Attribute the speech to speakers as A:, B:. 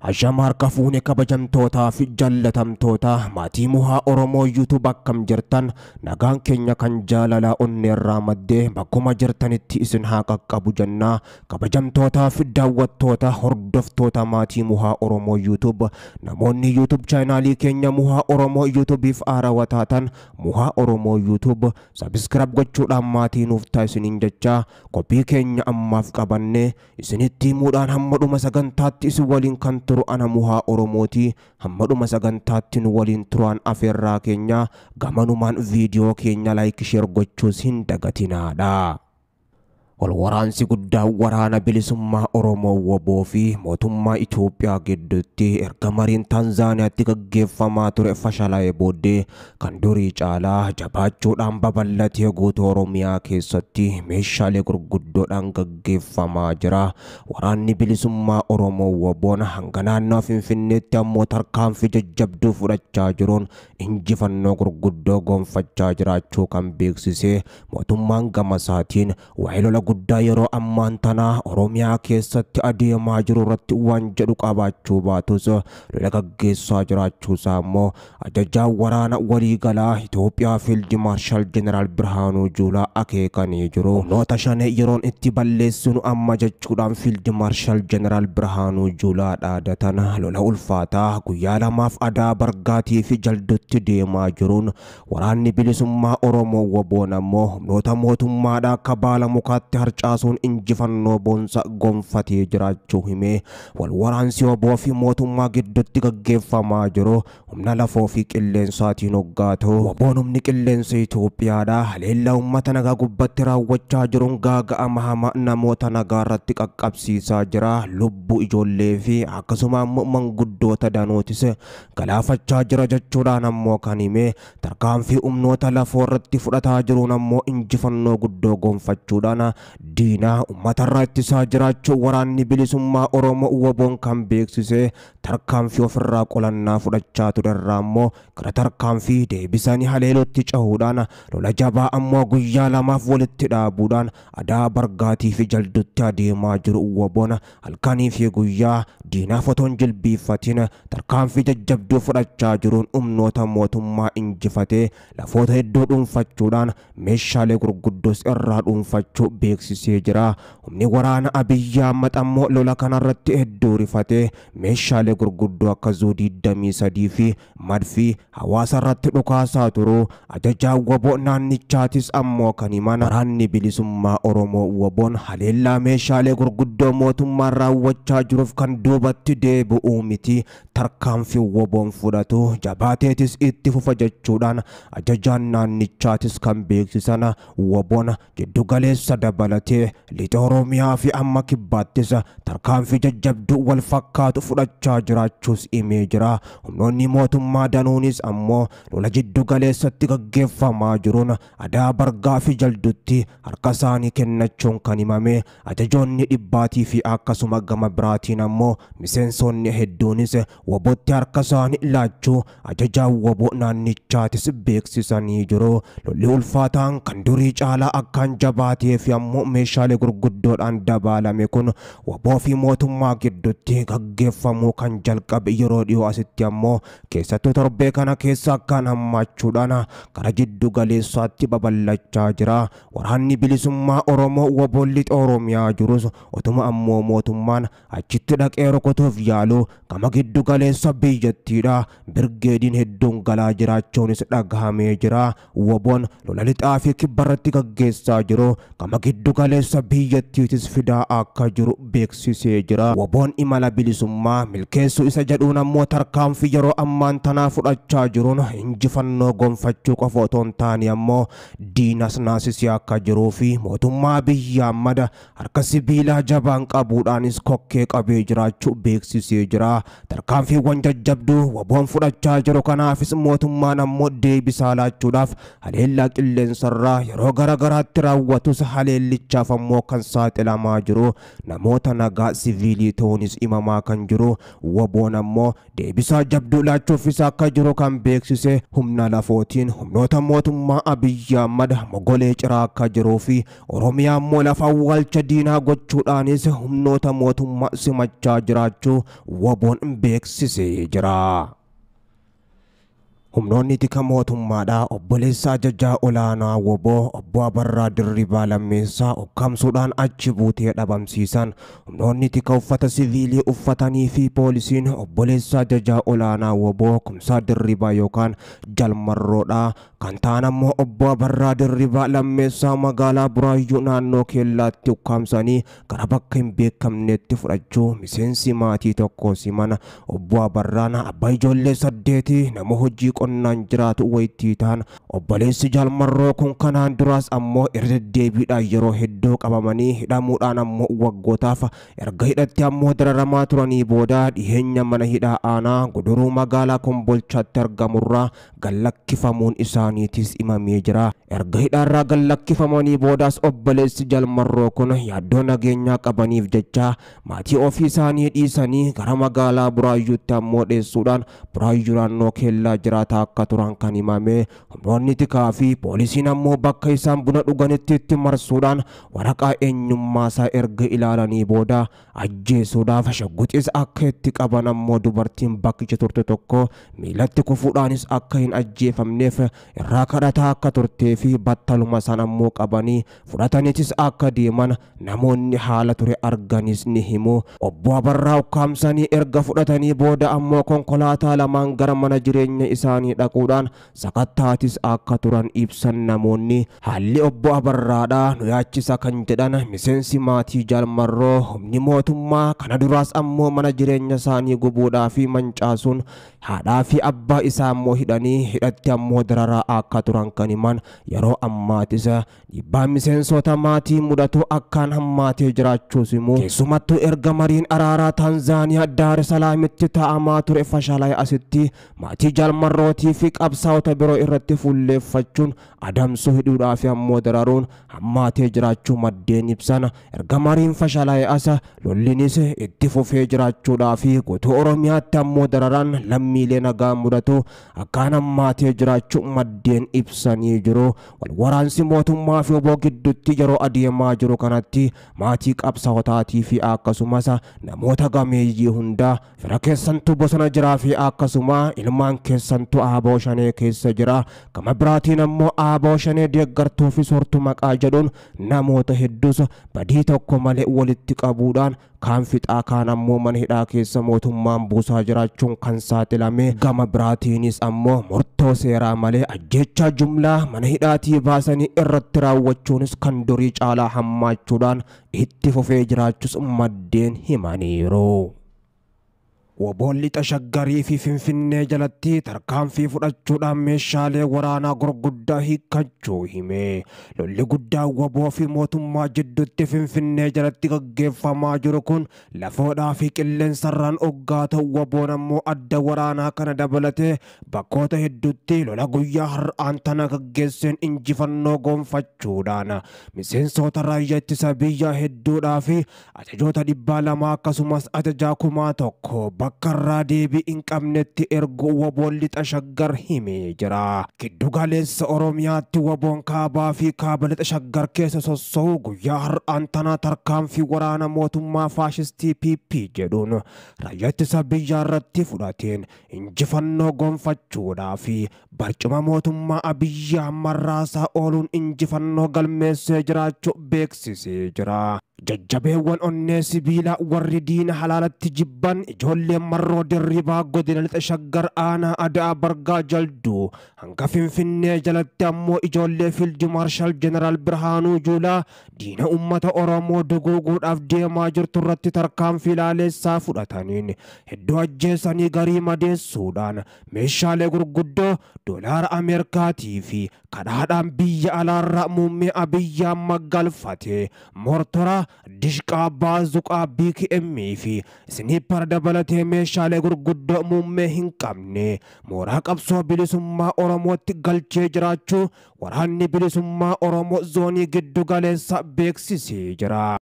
A: Ashama harka fuune kabajamtootaa fi jallatamtoota maatii Muhaa Oromoo YouTube akkam jirtan nagaan keenya kan jaalalaa onneerraa maddee bakkuma jirtanitti isin haa qaqqabu jennaa. Kabajamtootaa fi daawwattoota hordoftoota maatii Muhaa Oromoo YouTube, namoonni YouTube chaanaalii keenya Muhaa Oromoo YouTubeif haarawaa taatan Muhaa Oromoo YouTube subscribe gochuudhaan maatii nuuf taasisaniin jechaa qophii keenya ammaaf qabannee isinitti himuudhaan hamma dhuma sagantaatti isin waliin kan turu ana Muhaa Oromooti. Hamma dhuma sagantaatti nu waliin turaan afeerraa keenya gamanumaan viidiyoo keenya like share gochuus hin dagatinaadha. Wal waraansi guddaa waraana bilisummaa Oromoo WBO fi mootummaa Itoophiyaa gidduutti erga mariin Taanzaaniyaatti gaggeeffamaa ture fashalaa'ee booddee kan durii caalaa jabaachuudhaan babal'atee guutuu Oromiyaa keessatti meeshaalee gurguddoodhaan gaggeeffamaa jira. Waraanni bilisummaa Oromoo WBOn hanga naannoo Finfinneetti ammoo tarkaanfii jajjabduu fudhachaa jiruun injifannoo gurguddoo gonfachaa jiraachuu kan beeksise mootummaan gama isaatiin waa'ee lola guddaa yeroo ammaan tanaa Oromiyaa keessatti adeemaa jiru irratti waan jedhu qabaachuu baatus lola gaggeessaa jiraachuusaa immoo ajajaan waraana waliigalaa Itoophiyaa Fiild Maarshaal Jeneraal Birhaanuu Juulaa akeekanii jiru. Humnoota shanee yeroon itti balleessinu amma jechuudhaan Fiild Maarshaal Jeneraal Birhaanuu Juulaa dhaadatan lola ulfaataa guyyaa lamaaf Adaa Bargaatii fi Jaldutti deemaa jiruun waraanni bilisummaa Oromoo WBOn ammoo humnoota mootummaadhaa akka baala mukaatti harcaasuun injifannoo boonsa gonfatee jiraachuu himee wal waraansi WBO fi mootummaa gidduutti gaggeeffamaa jiru humna lafoo fi qilleensaatiin hoggaatu. WBOn humni qilleensa Itoophiyaadha haleellaa uummata nagaa gubbatti raawwachaa jiruun gaaga'ama hamaa namoota nagaa irratti qaqqabsiisaa jira. Lubbuu ijoollee fi akkasuma ammoo manguddoota danootis galaafachaa jira jechuudhaan ammoo kan himee tarkaanfii humnoota lafoo irratti fudhataa jiruun ammoo injifannoo guddoo gonfachuudhaan diinaa uummatarraa ittisaa jiraachuu waraanni bilisummaa Oromoo WBOn kan beeksise tarkaanfii ofirraa qolannaa fudhachaa turerraa ammoo gara tarkaanfii deebisanii haleelootti cahuudhaan lola jabaa ammoo guyyaa lamaaf walitti dhaabuudhaan Adaa Bargaatii fi Jaldutti adeemaa jiru WBOn halkanii fi guyyaa diinaaf otoo hin jilbiiffatin tarkaanfii jajjabduu fudhachaa jiruun humnoota mootummaa injifatee lafoota hedduu dhuunfachuudhaan meeshaalee gurguddoos irraa dhuunfachuu beeksisee jira. Humni waraana Abiyyi Ahmad ammoo lola kanarratti hedduu rifatee meeshaalee gurguddoo akka Zuu 23 fi madfii hawaasa irratti dhukaasaa turu. Ajajaan WBO naannichaatis ammoo kan himan waraanni bilisummaa Oromoo WBOn haleellaa meeshaalee gurguddoo mootummaan raawwachaa jiruuf kan duubatti deebi'uu miti tarkaanfii WBOn fudhatu jabaateetis itti fufa jechuudhaan ajajaan naannichaatis kan beeksisan WBOn jiddugaleessa dabalatee lixa Oromiyaa fi amma kibbaattis tarkaanfii jajjabduu wal fakkaatu fudhachaa jiraachuus himee jira. Humnoonni mootummaa danuunis ammoo lola jiddugaleessatti gaggeeffamaa jiruun Adaa Bargaa fi Jaldutti harka isaanii kennachuun kan himame ajajoonni dhibbaatii fi akkasuma gama biraatiin ammoo miseensonni hedduunis WBOtti harka isaanii laachuu ajajaan WBO naannichaatis beeksisanii jiru. Lolli ulfaataan kan durii caalaa akkaan jabaatee fi ammoo meeshaalee gurguddoodhaan dabalame kun WBO fi mootummaa gidduutti gaggeeffamuu kan jalqabe yeroo dhiyoo asitti ammoo keessattuu torbee kana keessa akkaan hammaachuudhaan gara jiddu galeessaatti babal'achaa jira. Waraanni bilisummaa Oromoo WBOn lixa Oromiyaa jirus otuma ammoo mootummaan achitti dhaqee rukutuuf yaalu gama giddu galeessa biyyattiidha. Birgeediin hedduun galaa jiraachuunis dhagahamee jira. WBOn lola lixaa fi kibbarratti gaggeessaa jiru gama giddu galeessa biyyattiitis fidaa akka jiru beeksisee jira. WBOn imala bilisummaa milkeessuu isa jedhuun ammoo tarkaanfii yeroo ammaan tanaa fudhachaa jiruun injifannoo gonfachuu qofa otoo hin taane ammoo diinas naasisee akka jiruu fi mootummaa Abiyyi Ahmad harka sibiilaa jabaan qabuudhaanis kokkee qabee jiraachuu beeksisee jira. Tarkaanfiiwwan jajjabduu WBOn fudhachaa jiru kanaafis mootummaan ammoo deebisaa laachuudhaaf haleellaa qilleensarraa yeroo garaagaraatti raawwatus haleellichaaf ammoo kan saaxilamaa jiru namoota nagaa siviilii ta'uunis himamaa kan jiru WBOn ammoo deebisaa jabduu laachuufis akka jiru kan beeksise humna lafootiin humnoota mootummaa Abiyyi Ahmad mogolee ciraa akka jiruu fi Oromiyaa ammoo lafa awwaalcha diinaa gochuudhaanis humnoota mootummaa simachaa jiraachuu jiraachuu WBOn beeksisee jira. Humnoonni tika mootummaadhaa obboleessa ajajaa olaanaa WBO obbo Abarraa Dirribaa Lammeessaa ukkaamsuudhaan achi buutee dhabamsiisan. Humnoonni tika uffata siviilii uffatanii fi poolisiin obboleessa ajajaa olaanaa WBO Kumsaa Dirribaa yookaan Jalmarroodhaa kan ta'an ammoo obbo Abarraa Dirribaa Lammeessaa magaalaa Buraayyuu naannoo Keellaatti ukkaamsanii gara bakka hin beekamnetti fudhachuu miseensi maatii tokko simana. Obbo Abarraan abbaa ijoollee 8 nama hojii qonnaan jiraatu wayittii ta'an obboleessi Jalmarroo kun kanaan duraas ammoo irra deddeebiidhaan yeroo hedduu qabamanii hidhamuudhaan ammoo waggootaaf erga hidhatti ammoo dararamaa turanii booda dhiheenya mana hidhaa aanaa Guduruu magaalaa Kombolchaatti argamurraa gallakkifamuun isaaniitis himamee jira. Erga hidhaarraa gallakkifamanii boodaas obboleessi Jalmarroo kun yaaddoo nageenyaa qabaniif jecha maatii ofii isaanii dhiisanii gara magaalaa Buraayyuutti ammoo dheessuudhaan Buraayyuu naannoo Keellaa jiraata akka turan kan himame. Humnoonni tikaa fi poolisiin ammoo bakka isaan buna dhuganitti itti marsuudhaan waraqaa eenyummaasaa erga ilaalanii booda ajjeesuudhaaf shagguxis akka itti qaban ammoo dubartiin bakkicha turte tokko miilatti kufuudhaanis akka hin ajjeefamneef irraa kadhataa akka turtee fi battaluma san ammoo qabanii fudhataniitis akka deeman namoonni haala ture arganis ni himu. Obbo Abarraa ukkaamsanii erga fudhatanii booda ammoo konkolaataa lamaan gara mana jireenya isaanii dhaquudhaan sakattaatis akka turan ibsan namoonni. Haalli obbo Abarraadhaa nu yaachisa kan jedhan miseensi maatii Jalmarroo humni mootummaa kana duraas ammoo mana jireenya isaanii gubuudhaa fi mancaasuun haadhaa fi abbaa isaa ammoo hidhanii hidhatti ammoo dararaa akka turan kan himan. Yeroo ammaatis dhiibbaa miseensota maatii mudatu akkaan hammaatee jiraachuus himu. Keessumattuu erga mariin araaraa Taanzaaniyaa Daar Salaamitti taa'amaa ture fashalaa'e asitti maatii Jalmarrootii fi qabsaa'ota biroo irratti fuulleeffachuun adamsuu hidhuudhaa fi ammoo dararuun hammaatee jiraachuu maddeen ibsan. Erga mariin fashalaa'e asa lollinis itti fufee jiraachuudhaa fi guutuu Oromiyaatti ammoo dararaan lammiilee nagaa mudatu akkaan hammaatee jiraachuu maddeen ibsanii jiru. Wal waraansi mootummaa fi WBO gidduutti yeroo adeemaa jiru kanatti maatii qabsaa'otaatii fi akkasumas namoota gameeyyii hundaa fira keessantu bosona jiraa fi akkasuma ilmaan keessantu ABO Shanee keessa jira. Gama biraatiin ammoo ABO Shanee deeggartuu fi soortuu maqaa jedhuun namoota hedduus badii tokko malee walitti qabuudhaan kaan fixaa kaan ammoo mana hidhaa keessa mootummaan buusaa jiraachuun kan saaxilame. Gama biraatiinis ammoo murtoo seeraa malee ajjeechaa jumlaa mana hidhaatii baasanii irratti raawwachuunis kan durii caalaa hammaachuudhaan itti fufee jiraachuus maddeen himaniiru. WBOn lixa Shaggarii fi Finfinnee jalatti tarkaanfii fudhachuudhaan meeshaalee waraanaa gurguddaa hiikkachuu hime. Lolli guddaa WBO fi mootummaa jidduutti Finfinnee jalatti gaggeeffamaa jiru kun lafoodhaa fi qilleensarraan oggaa ta'u WBOn ammoo adda waraanaa kana dabalatee bakkoota hedduutti lola guyyaa har'aan tana gaggeesseen injifannoo gonfachuudhaan miseensota raayyaa ittisa biyyaa hedduudhaa fi ajajoota 200 akkasumas ajajaa 1000 bakka irraa deebii hin qabnetti ergu WBOn lixa Shaggar himee jira. Giddu galeessa Oromiyaatti WBOn kaabaa fi kaaba lixa Shaggar keessa sosso'u guyyaa har'aan tana tarkaanfii waraana mootummaa faashistii PP jedhuun raayyaa ittisa biyyaa irratti fudhateen injifannoo gonfachuudhaa fi barcuma mootummaa Abiyyi Ahmad raasaa ooluun injifannoo galmeessee jiraachuu beeksisee jira. Jajjabeewwan onnee sibiilaa warri diina halaalatti jibban ijoolleen Marroo Dirribaa godina lixa Shaggar aanaa Adaa Bargaa Jalduu hanga Finfinnee jalatti ammoo ijoollee Fiild Maarshaal Jeneraal Birhaanuu Juulaa diina uummata Oromoo duguuguudhaaf deemaa jirtu irratti tarkaanfii laaleessaa fudhataniin hedduu ajjeesanii garii madeessuudhaan meeshaalee gurguddoo doolaara Ameerikaatii fi kadhaadhaan biyya alaarraa muummee Abiyyi Ahmad galfate mortora dishqaa baazuqaa BKM fi sniper dabalatee meeshaalee gurguddoo muummee hin qabne mooraa qabsoo bilisummaa Oromootti galchee jiraachuu waraanni bilisummaa Oromoo zoonii giddu galeessa beeksisee jira.